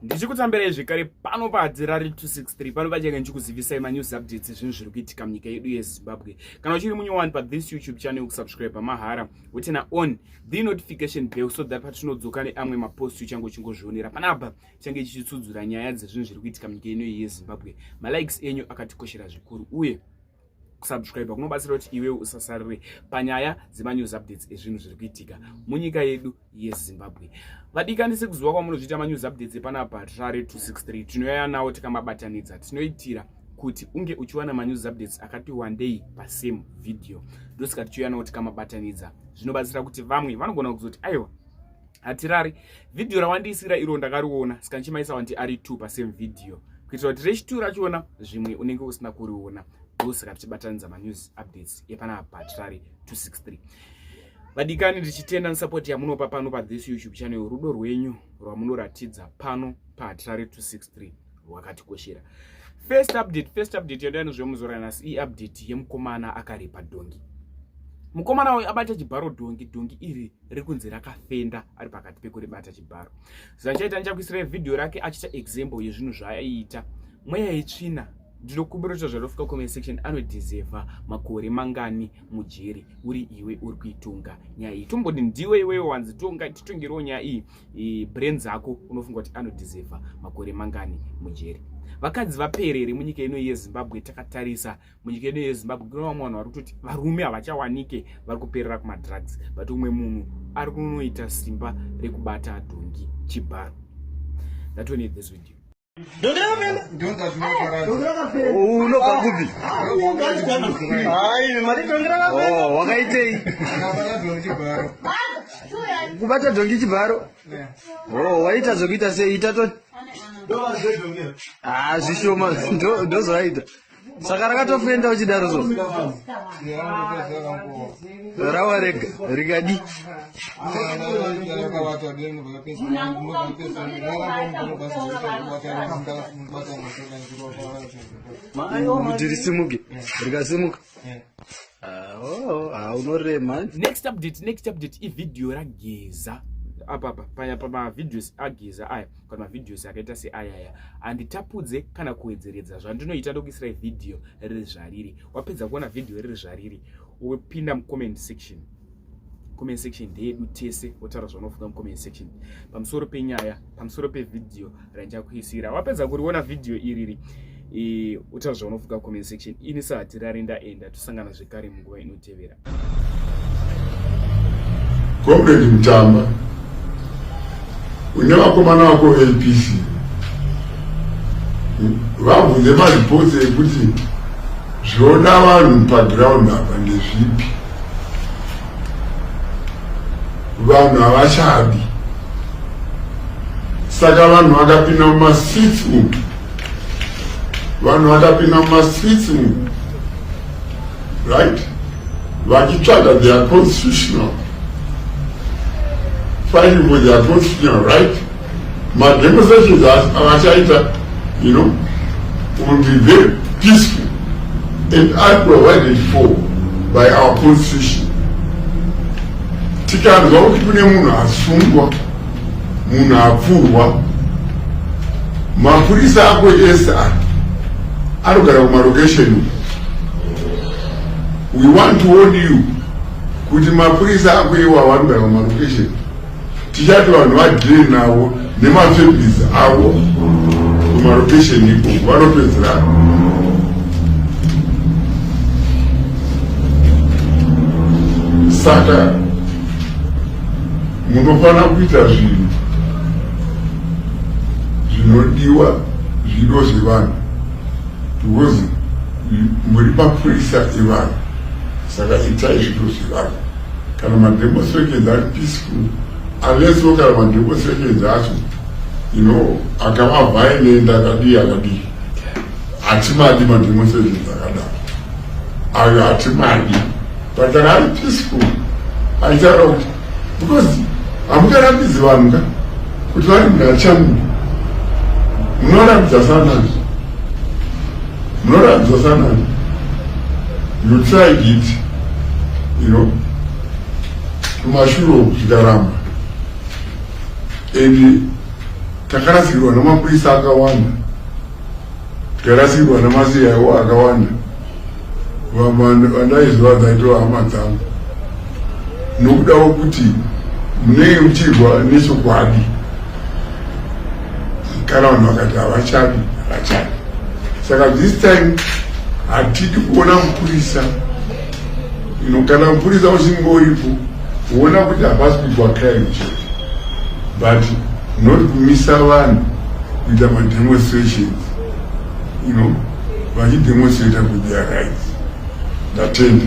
Ndichikutambirai zvekare pano paHatirari 263 pano pachange ndichikuzivisai manews updates ezvinhu zviri kuitika munyika yedu yeZimbabwe. Kana uchiri munyowani pathis YouTube channel kusubscribe mahara woturn on the notification bell so that patinodzoka neamwe mapost uchange uchingozvionera. Panapa change chichitsudzura nyaya dzezvinhu zviri kuitika munyika ino yeZimbabwe. Malikes enyu akatikoshera zvikuru uye kusubscribe kunobatsira kuti iwewe usasarire panyaya dzemanews updates ezvinhu zviri kuitika munyika yedu yeZimbabwe. Vadikani, sekuziva kwamunozviita manews updates epanapa Harare 263 tinoyaya nawo tikamabatanidza, tinoitira kuti unge uchiwana manews updates akati wandei pasame video. Ndosaka tichiuya nawo tikamabatanidza, zvinobatsira kuti vamwe vanogona kuzoti aiwa Hatirari, vhidhiyo rawandiisira iro ndakariona, saka ndichimaisa wandi ari 2 pasame video kuitira kuti rechi2 rachiona zvimwe unenge usina kuriona. Ndosaka tichibatanidza manews updates epanapa Hatirari 263. Vadikani, ndichitenda nesapoti yamunopa pano pathis YouTube channel. Rudo rwenyu rwamunoratidza pano paHatirari 263 rwakatikoshera. First update yandauya nezvemuzora nhasi iupdate yemukomana akarepa dhongi. Mukomana uyu abata chibharo dhongi, dhongi iri riri kunzi rakafenda ari pakati pekuribata chibharo. Zvachaita ndichakuisirai vhidhiyo rake achiita example yezvinhu zvaaiita. Mweya yetsvina, ndinokumbira kuti zvarofika comment section, anodeserva makore mangani mujeri? Uri iwe uri kuitonga nyaya iyi, tomboti ndiwe iwewe wanzi tonga, titongerewo nyaya iyi, brain dzako, unofunga kuti anodeserva makore mangani mujeri? Vakadzi vaperere munyika ino yeZimbabwe. Takatarisa munyika yedu yeZimbabwe, kune vamwe vanhu vari kutoti varume havachawanike, vari kuperera kumadrugs, but umwe munhu ari kunoita simba rekubata dhongi chibharo. That we need this video. Unobva kupi? Oh, wakaitei? Kubata dhongi chibharo? Oh, waita zvokuita sei? Ita to. Ah, zvishoma ndozvaita. Saka rakatofenda uchidaro so. Rawa rega rikadi. Kuti risimuke, rikasimuka. Ah, oh, ah, unorema. Next update ivhidhiyo raGeza apa apa paya pamavideos aGeza aya kana mavideos akaita seayaya. Handitapudze kana kuwedzeredza. Zvandinoita, ndokuisirai vhidhiyo riri zvariri. Wapedza kuona vhidhiyo riri zvariri, wopinda mucomment section. Comment section ndeyedu tese, wotaura zvaunofunga mucomment section pamusoro penyaya, pamusoro pevhidhiyo randichakuisira. Wapedza kuriona vhidhiyo iriri, utaura zvaunofunga comment section. Ini saHatirari ndaenda, tosangana zvekare munguva inotevera. Comrade Mutamba, une vakomana vako veAPC, vabvunze maripotsi ekuti zvinoda vanhu paground apa ndezvipi. Vanhu havachadi, saka vanhu vakapinda mumastreets umu, vanhu vakapinda mumastreets umu, right, vachitsvaga their constitutional, fighting for their constitutional right, mademonstrations avachaita will be very peaceful and are provided for by our constitution. Tikanzwa kuti kune munhu asungwa, munhu apfurwa, mapurisa ako ese aya anogara kumarokesheni, we want to warn you kuti mapurisa ako iwawo anogara kumarokesheni, tichati vanhu vadhire navo nemafamilies avo kumarokesheni ikoko, vanopedzerana. Saka munofanira kuita zvinhu zvinodiwa, zvido zvevanhu, because muri mapurisa evanhu. Saka itai zvido zvevanhu. Kana mademonstrations ari peaceful, unless wo kana mademonstrations acho akava violent, akadii akadii, hatimadi mademonstrations akadaro ayo, hatimadi. But kana ari peaceful, aitaura kuti, because hamungarambidzi vanhu ka kuti vari munhu achamunhu, munorambidza sanani, munorambidza sanani. You tried it kumashure uku, zvikaramba, and Takarasikirwa namapurisa akawanda, tikarasikirwa namaCIO akawanda. Vamwe vandaiziva dzaitova hama dzangu, nokuda kwokuti munenge muchirwa nechokwadi. Kana vanhu vakati havachadi, havachadi. Saka this time hatidi kuona mupurisa. Kana mupurisa uchinge uripo, kuona kuti hapasi kuitwa crime chete, but not kumisa vanhu kuita mademonstrations, vachidemonstrata with their rights. Ndatenda.